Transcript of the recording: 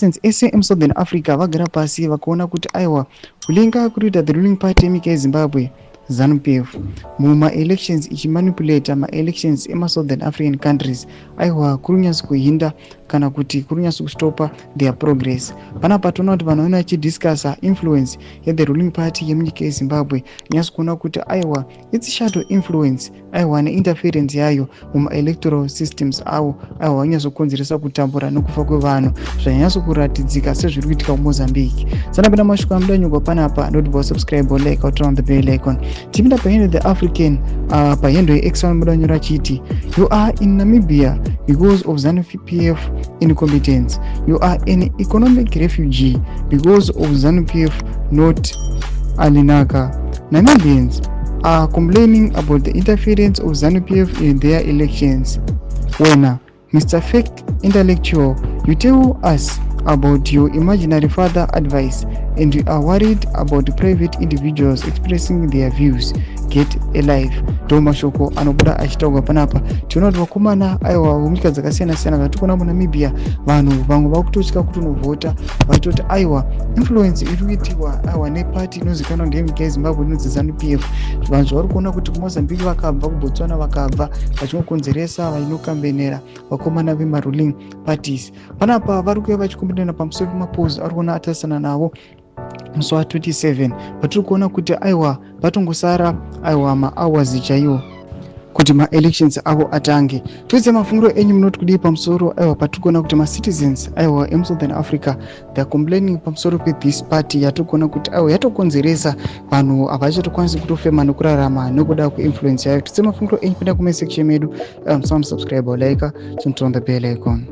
Macitizens ese emuSouthern Africa vagara pasi vakaona kuti aiwa, kulinga kuri kuita the ruling party yenyika yeZimbabwe, ZANU PF, mumaelections, ichimanipulata maelections emaSouthern African countries, aiwa, kuri kunyatso kuhinda kana kuti kuri kunyatso kustopa their progress. Panapa toona kuti vanhu vane vachidiscussa influence yethe ruling party yemunyika yeZimbabwe, nyatso kuona kuti aiwa, its shadow influence, aiwa, neinterference yayo mumaelectoral systems avo, aiwa, vanyatsokonzeresa kutambura nekufa kwevanhu, zvanyatsokuratidzika sezviri kuitika kuMozambique. Sanapinda mashoko amudanyurwa panapa, ndoti vasubscribe, like, turn on the bell icon. Tipinda pahandle The African, pahandle yeX, vanobuda achiti, "You are in Namibia because of ZANU PF incompetence. You are an economic refugee because of ZANU PF, not alinaka. Namibians are complaining about the interference of ZANU PF in their elections. Wena, Mr. Fake Intellectual, you tell us about your imaginary father advice and you are worried about private individuals expressing their views. Get a life." Ndo mashoko anobuda achitaurwa panapa. Tiona kuti vakomana, aiwa, vemunyika dzakasiyana-siyana, zvatikuona muNamibia, vanhu vamwe vakutotya kutonovhota, vachitoti aiwa, influence iri kuitiwa, aiwa, nepati inozivikanwa ndeyenyika yeZimbabwe inonzi ZANU PF. Vanhu zvavari kuona kuti kuMozambique vakabva, kuBotswana vakabva, vachingokonzeresa, vachinokambenera vakomana vemaruling parties. Panapa vari kuuya vachicomplaina pamusoro pemapolls ari kuona atarisana navo musi wa27, patiri kuona kuti aiwa, patongosara, aiwa, mahours chaiwo kuti maelections avo atange. Toise mafungiro enyu, munoti kudii pamusoro, aiwa, patiri kuona kuti macitizens, aiwa, emuSouthern Africa, they are complaining pamusoro pethis party yatiri kuona kuti, aiwa, yatokonzeresa vanhu havachatokwanisi kutofema nekurarama nekuda kweinfluence yayo. Tise mafungiro enyu, pinda comment section medu, musubscribe, like, turn on the bell icon.